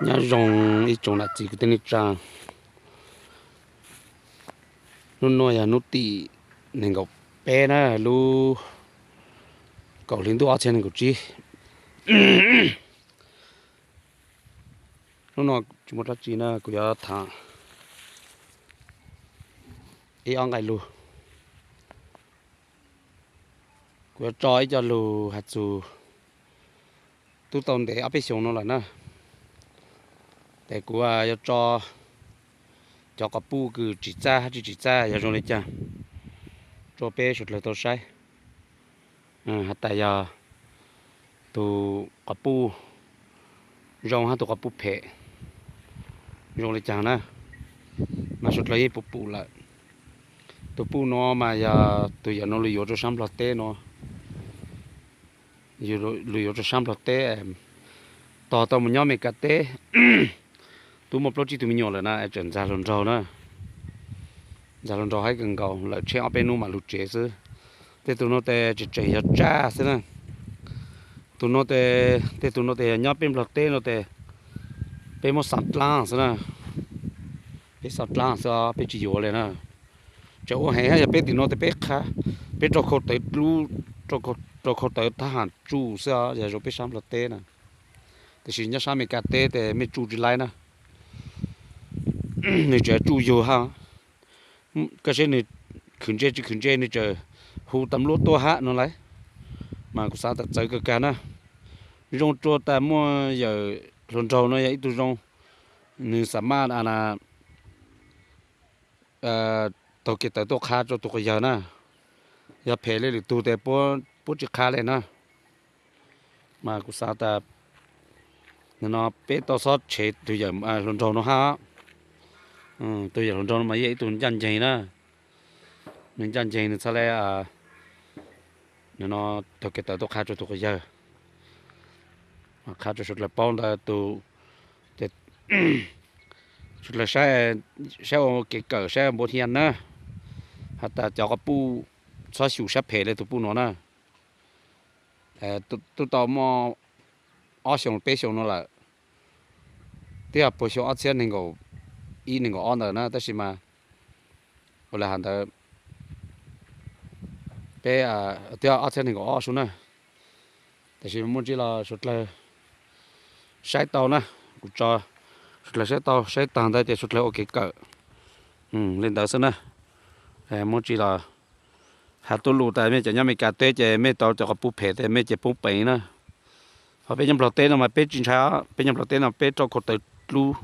Nyob zoo ib tsoom nam txiv kwv tij neej tsa. Hnub no yog hnub tim nees nkaum peb na, lub kaum hli ntuj ob txhiab nees nkaum tsib. Hnub no tsis muaj dab tsi na, kuv yuav tham ib ob nqai lug. Kuv yuav tso ib co lug has txug, twb tau ntev ob peb xyoos no lawm na, ces kuv yuav tso cov quas puj kws tsim txaj hab tsis tsim txaj yog zoo li cas rua peb suav dlawg tau saib. Has tas yog tug quas puj zoo hab tug quas puj phem zoo li cas na, mas suav dlawg yeej pum pum lawm. Tug puj nuav mas yog tug yawm nuav lug yuav rua saab Nplog teb nuav, lug yuav rua saab Nplog teb, tog tau moog nyob Amelikas teb. Tub muaj plaub tsib tug me nyuam lawm na, tseem ntxag hluas nraug na, ntxag hluas nraug heev kawg nkaus, lawm tsheej ob peb nub mas lug tsev xwb. Tej tug nuav tes tseem tseem yog tsaj xwb na. Tug nuav tes, tej tug nuav tes yog nyob peb Nplog teb nuav tes peb muab xa dlaab xwb na, peb xa dlaab xwb, peb tsis yuav li na. Tseem ua heev hab yog peb tim nuav tes peb qha, peb rau khau tawv dlub, rau khau tawv thab ham tsuj xwb os, yog zoo peb saab Nplog teb na. Tab sis nyob saab Amelikas teb tes mej tsuj tsis laib na, nwg tseem tsuj yug hab. Koj saib nwg khwv ntse tsis khwv ntse, nwg tseem hu tas luab tuaj hab nuav lauj. Mas kuv xaav tas txawv kawg kag na. Zoo rua tas muaj yawm hluas nraug nuav yog ib tug zoo, nwg xa maj taug kev tawv tuaj qha rua tug quas yawg na. Yog phem le lwm tug tes puab tsis qha le na. Mas kuv xaav tas no peb tau xob tshev tug yawm hluas nraug nuav hab. Tug yawm hluas nraug nuav mas yog ib tug ncaj nceeg na, nwg ncaj nceeg nwg txhad le no taug kev tawv tuaj qha rua tug quas yawg, qha rua suav dlawg paub ntawd tug, suav dlawg saib ua kev kawm saib npaum hiaj na, has tas cov quas puj txhob xyum sab phem le tug puj nuav na. Tub tau muaj ob xyoos peb xyoos nuav lawm, twb yog puag xyoo ob txhiab nees nkaum ib nees nkaum ob ntawd na, tab sis mas ua le has ntawd peb twb ob txhiab nees nkaum ob sub na. Tab sis muaj tsi los suav dlawg saib tau na, kuv tso suav dlawg saib tau, saib taag ntawd ces suav dlawg ua kev kawm le ntawd xwb na. Muaj tsi los has tuj lug tas mej cov nyob Amelikas teb ces mej tau cov quas puj phem tes mej ces poob peev na. Ho peb nyob Nplog teb no mas peb tsis ntshai, peb nyob Nplog teb no peb rau khau tawv dlub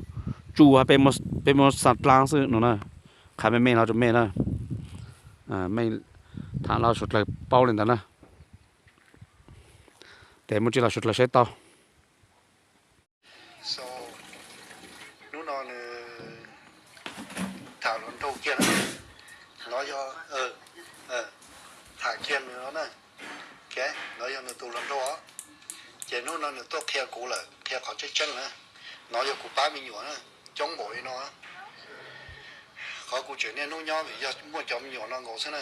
tsuj hab peb muab xa dlaab xwb no na. Qha mej mej no rua mej na, mej tham los suav dlawg paub le ntawd na. Tes muaj tsi los suav dlawg saib tau. Hnub no nws tham hluas nraug kiag na, no yog, tham kiag nws no na, no yog nws tus hluas nraug os. Ces hnub no nws tuaj qhia kuv lawm, qhia qhov tseeb tseeb na. No yog kuv pab me nyuam na, coob npaum li no. Qhov kuv tseem niaj hnub nyob vim yog muaj cov me nyuam no nkaus xwb na.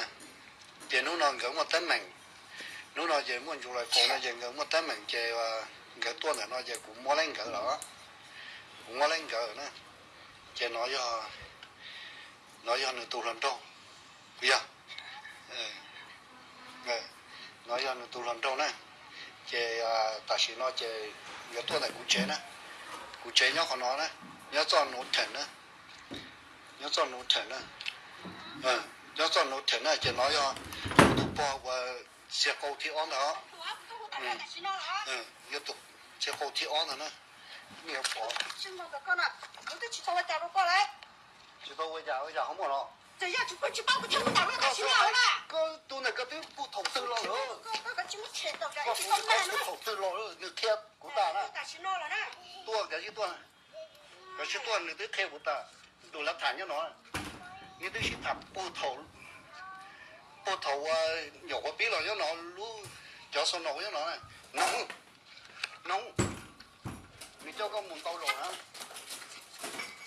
Ces hnub no nkawd muaj teeb meem, hnub no ces muaj ntsuj lais koos no ces nkawd muaj teeb meem ces nkawd tuaj ntawm no ces kuv muab leej nkawd lawm, kuv muab leej nkawd na. Ces no yog nws tus hluas nraug, yog, no yog nws tus hluas nraug na. Ces tam sim no ces nkawd tuaj ntawm kuv tsev na, kuv tsev nyob qhov no na, nyob txoj nuv theem na, nyob txoj nuv theem na, nyob txoj nuv theem na. Ces no yog kuv tus pog uas txhia qau thib ob ntag, yog tus txhia qau thib ob ntag na. Tsis tau ua cas ua yam ho muaj los. Koj tus ntawm koj twb puag thaum twg los lawm, koj puag thaum twg los lawm, nws qhia kuv tas na. Tuaj kav tsij tuaj, kav tsij tuaj nws twb qhia kuv tas. Tus lav tham nyob no, nws twb sib tham puag thaum, puag thaum uas nyuam qhuav pib los nyob no, lub cov xau no nyob no. Noog, noog, nws coj koj mus ntau zaus na.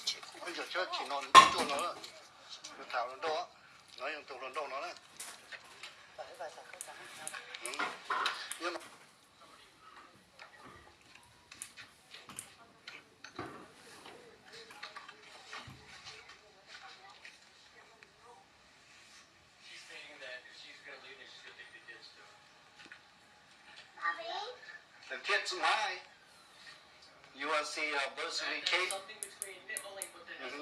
Tsis no nws tuaj cuag no, nws tham hluas nraug, no yog tus hluas nraug no na. Nyob no. It's mine. You want to see a birth certificate? Mhm.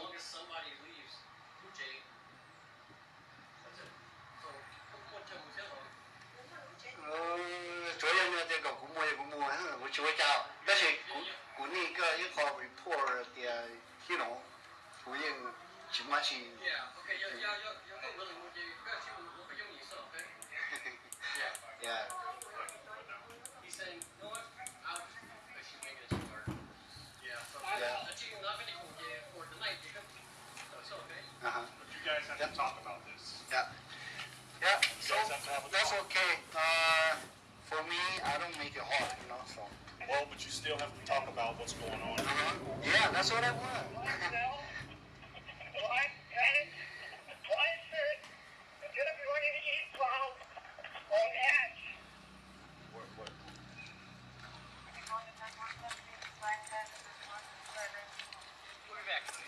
Tsuav yog nws tias kom kuv muag, kuv muag, kuv tsis ua cas. Tab sis kuv need koj ib qho report tias, you know, kuv yeej tsis muaj dab tsi. Yeah. Yeah. Uh-huh. Yep. Yep. So that's okay. Uh, for me, I don't make it hard, you know. So. Well, but you still have to talk about what's going on. Uh-huh. Yeah, that's what I want.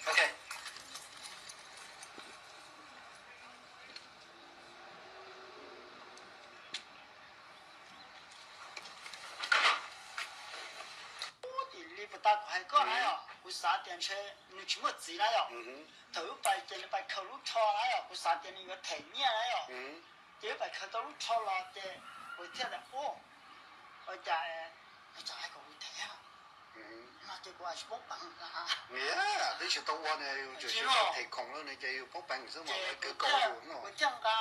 Okay. Ub, tim li puas tas kuv hais koj na yom, kuv xav tias ntshe nws tsis muaj txiv na yom. Thaum wb pais ces nws pais khaws lub tsho na yom, kuv xav tias nws yuav them nyiaj na yom. Ces wb pais khaws tau lub tsho los ces kuv thiaj tias, ub, ua cas ua cas hais kom kuv them no ces kuv tsis paub peev. Twb tsis tau ua ne, yus tsuas them khoom lawm ne ces yus paub peev xwb mas lawv kawg kaus yus no. Kuv thiaj nqa,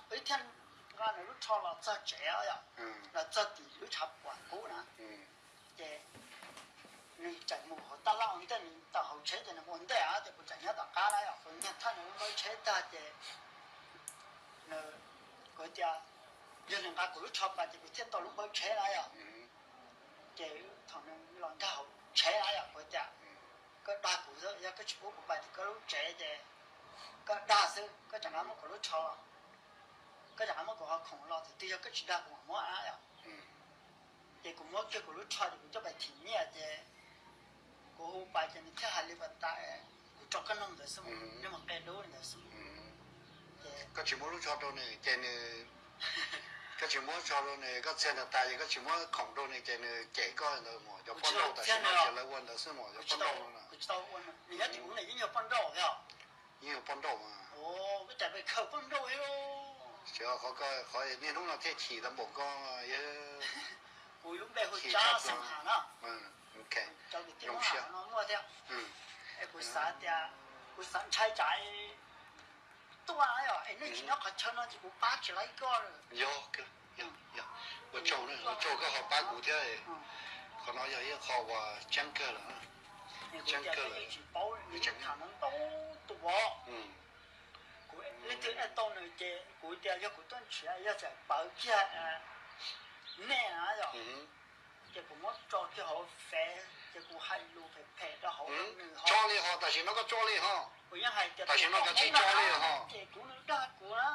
kuv thiaj nqa nws lub tsho los txog tsev yom, los txog tim lub tshav puam qub na. Ces nws tseem mus hauv taj laj ua ntej, nws tawm hauv tsheb ces nws mus ua ntej ces kuv tseem nyob tom qab na yom, kuv nyiag thaj nws lub npawb tsheb tag ces nws, kuv tias yog nws nqa kuv lub tsho pais ces kuv thiaj tau lub npawb tsheb na yom. Ces thaum nws los nkag hauv tsheb na yom, kuv tias koj dag kuv xwb, yog koj tsis pub kuv pais tim koj lub tsev ces koj dag xwb, koj tseem nqa muab kuv lub tsho los, koj tseem nqa muab kuv qhov khoom los, thaum twg yog koj tsis dag kuv mam muab na yom. Ces kuv muab kiag kuv lub tsho ces kuv coj pais them nyiaj ces kuv hu pais ces nws thiaj hais li pas tas, kuv rau koj nug ntawd xwb, nws mus qe dub li ntawd xwb. Ces koj tsis muab lub tsho rau nws ces nws, koj tsis muab tsho rau nws, koj txiag nws tas ces koj tsis muab khoom rau nws ces nws cem koj ntawd mas cov poj nrauj tam sim no ces lawv ua ntawd xwb mas cov poj nrauj no na. Nws nyob tim ub nws yeej yog poj nrauj thiab. Yeej yog poj nrauj mas. Koj cas pais khaws poj nrauj li. Qhov niaj hnub no thiaj chim tau npaum ko. Kuv lub npe hu Tsab Xeem Has na. Cov kwv tij Hmoob Ham no muaj thiab. Es kuv xav tias, kuv xav ntshai tsam tuaj yom, es nej tsis nyob qhov chaw no ces kuv pab tsis laib koj lawm. Ua tsaug, ua tsaug koj ho pab kuv thiab. Qhov no yog ib qho uas tseeb kawg lawm. Tseeb kawg lawm. Tsis paub, nws tseem tham no ntau tus os. Kuv leej twg add tau nws ces kuv tias yog kuv tuaj nrhiav yog tsam pawv kiag nej na yom. Ces kuv muab tso kiag hauv Face ces kuv hais lus phem phem rau hauv nws. Tso li ho, tam sim no koj tso li ho. Kuv yeej hais tias tam sim no koj tsis tso li ho. Ces kuv, nws dag kuv na.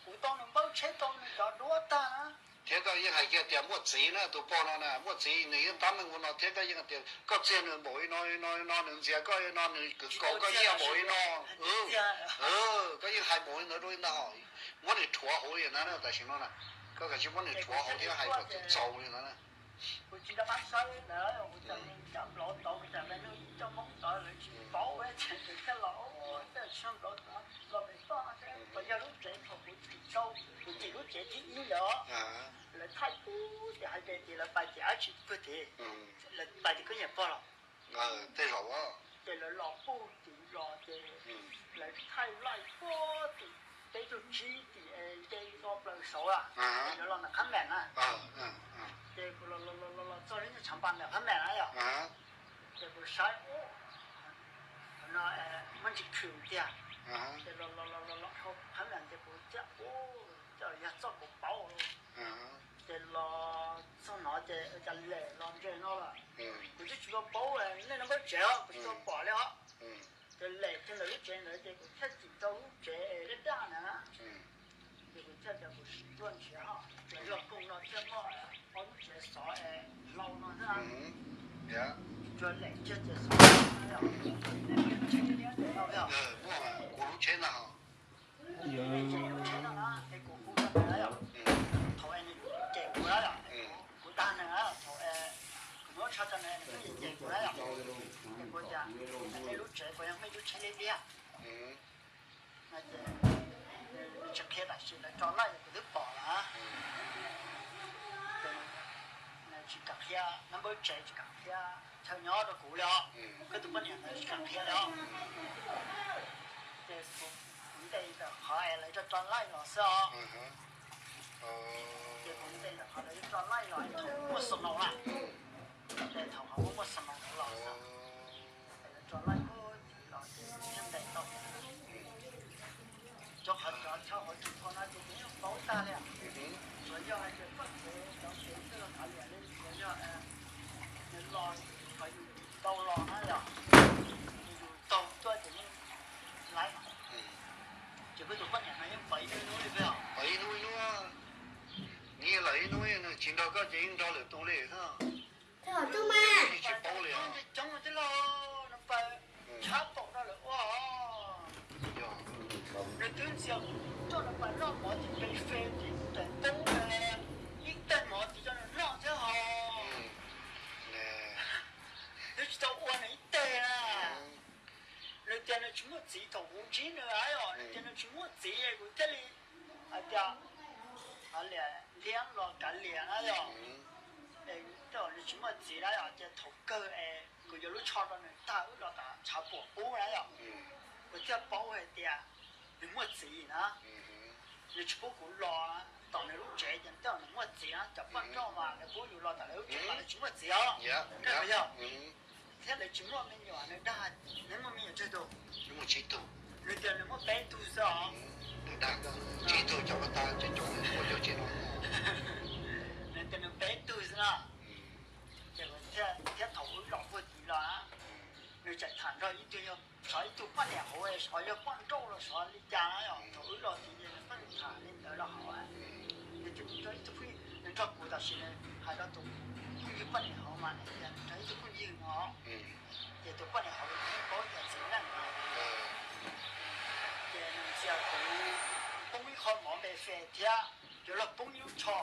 Kuv tau nws npawb tsheb, tau nws cov duab tag na. Thiab koj yeej hais kiag tias muaj txiv na, tus pog no na, muaj txiv nws yeej tab meeg ua no thiab koj yeej hais tias koj txiag nws npaum li no li no li no, nws ntxias koj li no, nws kwv kaus koj nyiaj npaum li no. Koj yeej hais npaum li ntawd rau li ntag. Muab nws rhuav hauv li ntawd na, tam sim no na. Koj kav tsij muab nws rhuav hauv thiab hais kom txaus txaus li ntawd na. Kuv tsis nco qab saib ntawd, kuv cov nplov tod, kuv cov nplog nug cov Hmoob tod lawv tsis paub, ces kuv thiaj los, tej tsis nplov tod los pem toj, puas yog lub tsev thaum kuv tsim tau, kuv tsim lub tsev thib ib ntawd, lawv thaij pub ces hais tias lawv pais tim dab tsi pug tid, lawv pais tim koj niam pog los. Tej zaum ces lawv los pug tim los ces lawv thaij laij puag tim peb caug tsib tim nce toj plaws saud a, lawv los ntawm qhab meem na. Ces kuv los los los los txog lub nyuag tshav npas ntawm qhab meem na yom. Ces kuv saib, no muaj ntsis khwm tiag. Ces los los los los los dhau qhab meem ces kuv thiaj, coj yog txoj kuv paub. Ces los txog no ces ua cas Lem los ntsia no lawm. Kuv twb tsis tau paub nej no npawb tsev os, kuv tsis tau pom li os. Ces Lem kiag ntawm lub tsev ntawd ces kuv thiaj tsim rau lub tsev daj daj na. Ces kuv thiaj tias kuv sim tuaj nrhiav, ces yog koog no thiaj muaj ob lub tsev xov hlau no xwb. Tsuas Lem kiag ces xov, kuv lub tsheb ntag. Thaum es nws cem kuv na, kuv dag nws thaum Tso rau nws, nws twb cem kuv na yom. Ces kuv tias, nej lub tsev puas yog mej lub tsheb liab liab? No ces nws tsis qhia tam sim lawv tso laij kuv twb pom lawm. Ces nws tsis kam qhia, nab npawb tsev tsis kam qhia chaw nyob rau kuv li os. Koj tus poj niam ntawd tsis kam qhia li os. Ces kuv ntes ntawm qhov es lawv tso tso laij los xwb os. Ces kuv ntes ntawm qhov lawv tso laij los, muaj snow na. Ces thaum qhov muaj muaj snow ntawd los xwb, es lawv tso laij kuj txiv los ces thiaj ntes tau. Rau qhov cov chaw hauv tsev thua no ces kuv yeej paub tag li. Tsuas yog hais tias koj tsev cov tsev twg los kav liam li, tsuas yog nws los qhov yus tau los na yom, yus taug tuaj ces yeej laib mas. Ces koj tus poj niam no yeej pom ib hnub ib hnub li peb os. Pom ib hnub ib hnub, nws yeej lawm ib hnub, nws tsis nrog koj ces yeej nrog lwm tus li xwb. Tsis paub li os. Coob coob tij laug, nws pas tshab paum rau lawv ua os. Nws twb ntxias kuv coj nws pas noj mov tim pem fes tim kuv daim poob, ib teg mov txiv coj nws noj thiab hos. Twb tsis tau ua nws ib teg na. Nws tias nws tsis muaj txiv, thaum kuv ntsib nws os, nws tias nws tsis muaj txiv, kuv thiaj li hais tias, liam los kav liam na yom. Tej zaum nws tsis muaj txiv na yom, ces thaum kawg es kuv yuav lub tsho rau nws tag wb los tas tshav puam qub na yom, kuv thiaj paub hais tias nws muaj txiv na. Nws tsis pub kuv los, tom nws lub tsev ces tej zaum nws muaj txiv na, cov poj nrauj mas lawv pub yus los tom lawv lub tsev mas lawv tsis muaj txiv os. Yog thiab lawv tsis muaj me nyuam, nws dag, nws muaj me nyuam tsawg tus? Nws tias nws muaj peb tug xwb os. Nws dag koj tsib tug cov ko tas ces cov nws muaj cov tsev no. Nws tias nws peb tug xwb na. Ces thiab thaum wb los puag tid los, nws tseem tham nrog ib tug, yog xyov ib tug poj niam hauv, xyov yog poj nrauj los xyov li cas na yom, thaum wb los tid ces nws pheej tham li ntawd rau hauv. Nws tias nws nrog ib tug phooj, nws nrog kuv tam sim nws hais rau tus phooj ywg poj niam hauv mas nws tias nws nrog ib tug phooj ywg no, ces tus poj niam hauv yeej paub tias txiv neej no, ces nws ntxias kuv poob ib qho mov npe fes thiab yuav luag poob ib lub tsho.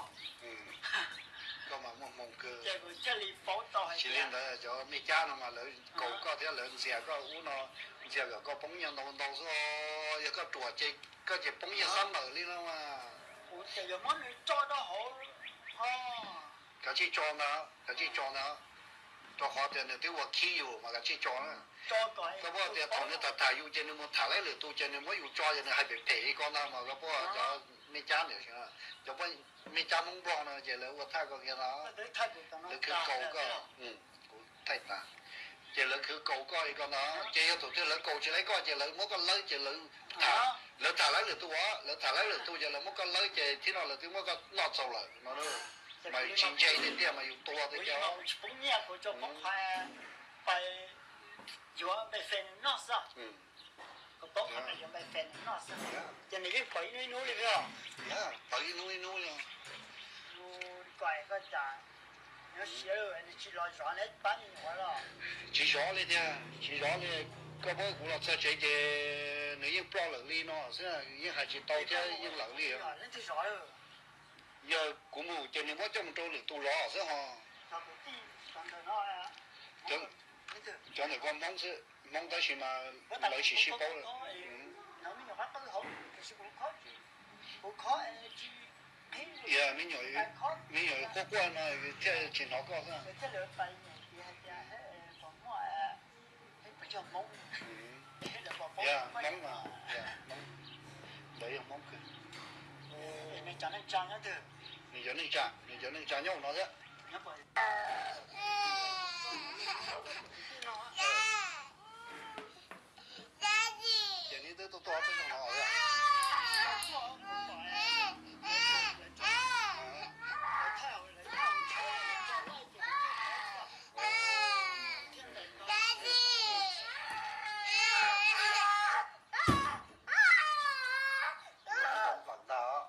Koj mas muaj hmoo kawg. Ces kuv thiaj li paub tau hais tias li ntawd cov mej cab no mas lawv kaus koj thiab lawv ntxias koj ub no, ntxias kom koj poob nyiaj ntau ntau xwb. Yog koj ruam ces koj ces poob nyiaj xab mawm li no mas. Kuv ces yuav muab nws tso rau hauv. Kav tsij tso ntag, kav tsij tso ntag. Rau qhov tias nws twb ua khib yus mas kav tsij tso na. Koj paub tias thaum nws tham tham yus ces nws mus tham laib lwm tus ces nws muab yus tso ces nws hais phem phem li ko ntag mas koj paub cov mej cab ntawd, cov mej cab Hmoob Nplog no ces lawv ua thaj ko kiag ntag. Lawv khwv kaus koj, kuv thaij tas, ces lawv khwv kaus koj li ko ntag. Ces yog thaum twg lawv kaus tsis laib koj ces lawv muab koj lawb ces lawv tham, lawv tham laib lwm tus, lawv tham laib lwm tus ces lawv muab koj lawb ces thib no lawv twb muab koj noj txaus lawm no. Mas tsis ntse tiag tiag mas yus tua tiag tiag. Ces nws yeej pom ib hnub ib hnub li os. Pom ib hnub ib hnub li. Tsis zov li tiag, tsis zov li. Koj paub kuv los txog tsev ces nws yeej ploj lawm li no xwb, yeej hais tsis tau thiab yeej lawm li. Yog kuv mus ces nws muab coj mus rau lwm tus zov xwb ho. Cov ntawm ko Hmoob xwb, Hmoob tab sis mas lawv sim sib paub lawm. Me nyuam, me nyuam quaj quaj no thiaj tsis hnov koj xwb. Yog Hmoob, Hmoob, lawv yog Hmoob kawg. Nws cov neej tsa, nws cov neej tsa nyob no thiab. Ces neb twb tuaj tuaj ob peb xyoo no thiab. Kom ntag.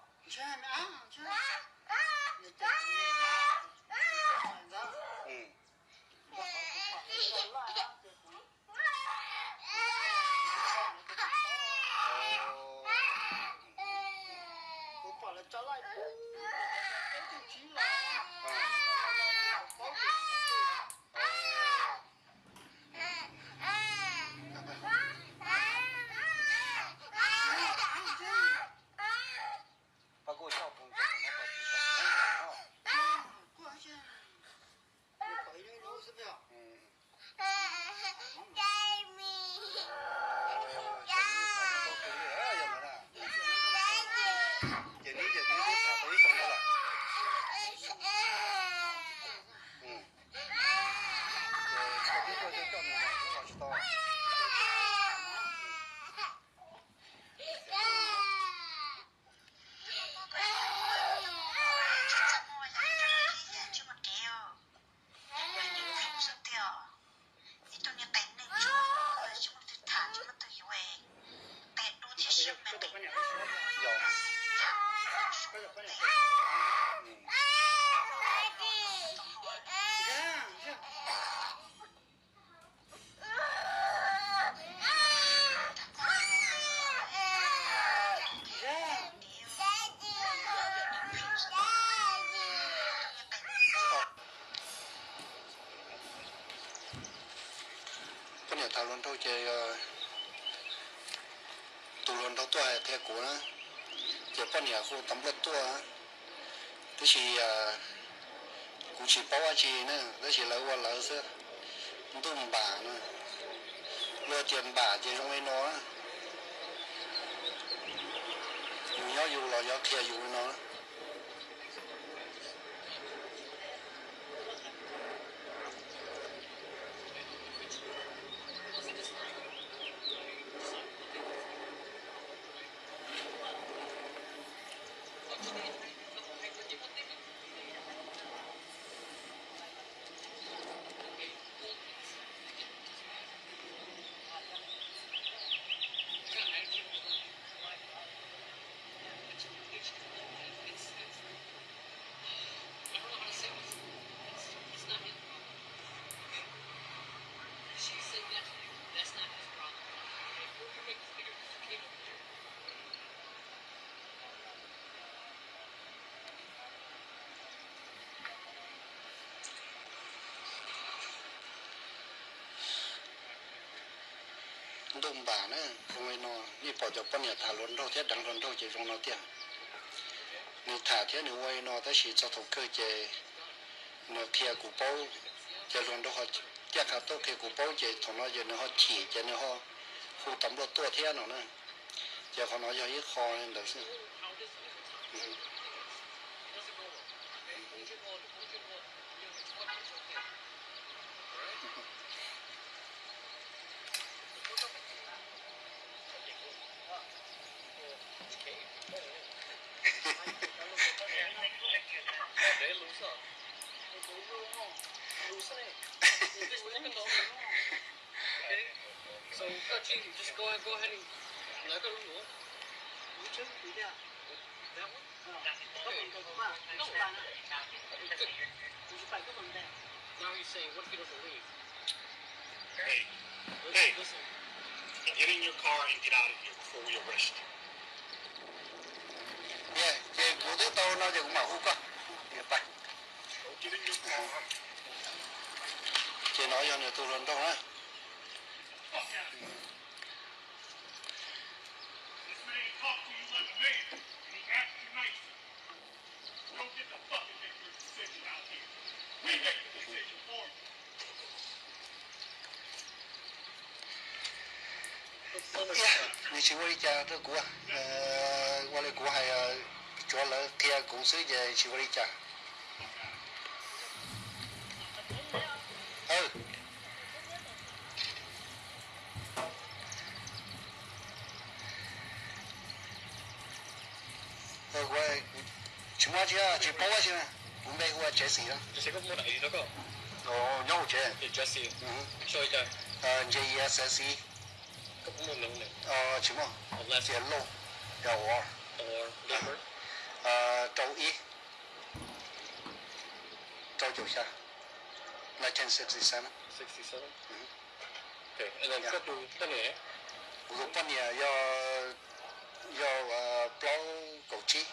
Ces neb ces neb tham tau ib xyoo no lawm. Ces koj twb tuaj coj nws los tsis tau. Poj niam tham hluas nraug ces tus hluas nraug tuaj hais qhia kuv na, ces poj niam hu tas nplaj tuaj, tab sis kuv tsis paub dab tsi na, tab sis lawv ua lawv xwb. Ntuj npam na, luag tias npam ces zoo li no. Yus nyob yus los yuav qhia yus li no. Ntuj npam na, zoo li no, nej pom cov poj niam tham hluas nraug thiab deev hluas nraug ces zoo no tiag. Nws tham thiab nws ua li no tab sis txog thaum kawg ces nws qhia kuv paub, ces hluas nraug ho tiaj qha tuaj qhia kuv paub ces thaum no ces nws ho chim ces nws ho hu tas nplaj tuaj thiab no na. Ces qhov no yog ib qho li ntawd xwb. Hey, hey, get in your car and get out of here before we arrest you. Ces kuv twb tau no ces kuv mam hu koj. Ces no yog nws tus hluas nraug na. Nws tsis ua li cas rau kuv, ua li kuv hais, tsuav lawv qhia kuv xwb ces tsis ua li cas. Tsis muaj, tsis paub dab tsi, kuv npe hu ua Jesse, nyob hauv tsev. J E S S E. Tsis muaj, Xiam Lauj, L O R, rau ib, rau caum xya, nineteen sixty seven. Kuv tus poj niam yog, yog plaub kaum tsib.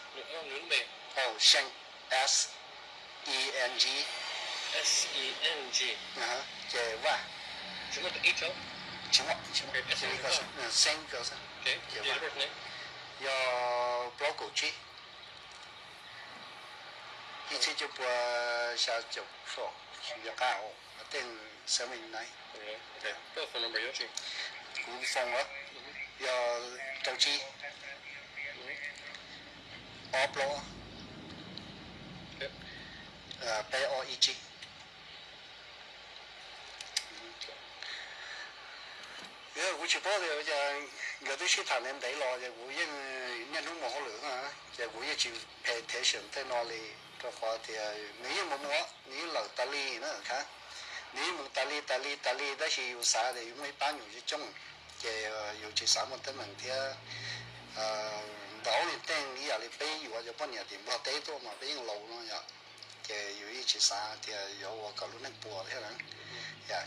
Xeeb, S E N G, ces Vaj, tsis muaj, Xeeb, yog plaub kaum tsib, ib txhiab cuaj pua xya caum so. Yog qab hauv, tej seven nine. Kuv phone yog rau tsib ob plaub peb ob ib tsib. Kuv tsis paub tias nkawd twb sib tham ntev ntev los ces kuv yeej niaj hnub mus hauj lwm na, ces kuv yeej tsis pay attention tej no li, rau qhov tias nws yeej mus mus, nws yeej lawm tas li na, nws yeej mus tas li tas li tas li, tab sis yus xav tias yus muaj ib pab nyuam coob coob, ces yus tsis xav muaj teeb meem thiab. Ntawm li tej ib yam li peb yuav cov poj niam tim Nplog teb tuaj mas peb yeej laus no yom, ces yus yeej tsis xav tias yuav ua kom lub neej puas thiab na,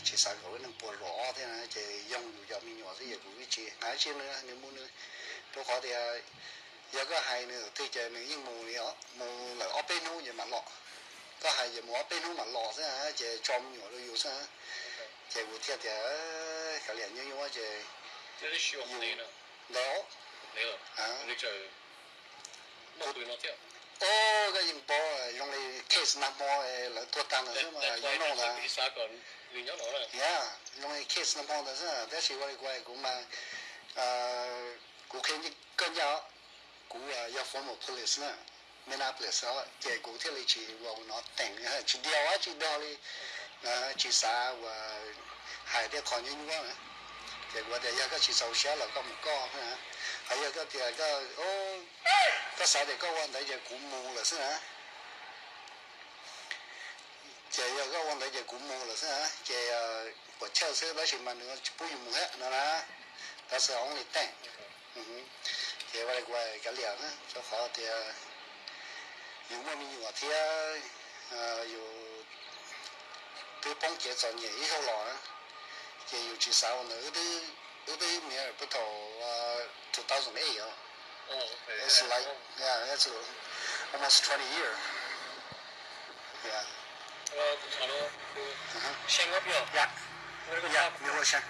tsis xav kom lub neej puas zaum ob thiab na, ces yoog yus cov me nyuam xwb ces kuv yeej tsis hais dab tsi li, nws mus nws, rau qhov tias yog koj hais nws twg ces nws yeej mus li os, mus lawm ob peb hnub ces mam los. Koj hais ces mus ob peb hnub mam los xwb, ces tso me nyuam rau yus xwb. Ces kuv thiaj tias kav liam, nyuaj nyuaj ces yus ntev os. Koj yeej paub zoo li case nag hmo lawv tuag tag ntawd xwb mas yus noj ntawd. Zoo li case nag hmo ntawd xwb, tab sis ua li kuv kuv mas kuv qhia koj ncaj, kuv yog former police na, Minneapolis, ces kuv thiaj li tsis ua no teem tsis diav dab tsi dog li, tsis xav ua hais tej qho nyuaj nyuaj na. Ces kuv tias yog koj tsis txaus siab los koj mus koj, ho yog koj tias koj xav tias koj ua ntawd ces kuv mus lawm xwb na. Ces yog koj ua ntawd ces kuv mus lawm xwb na, ces puas chawj xwb tab sis mas nws tsis pub yus mus thiab no na. Tab sis only teem. Ces ua li kuv kav liam na, rau qhov tias yus muaj me nyuam thiab yus twb poob kev txom nyem ib zaug los na, ces yus tsis xav ua ntawd. Wb twb niam puag thaum two thousand eight os. It's like, yeah, that's almost twenty years. Yeah. Yeah, you were saying.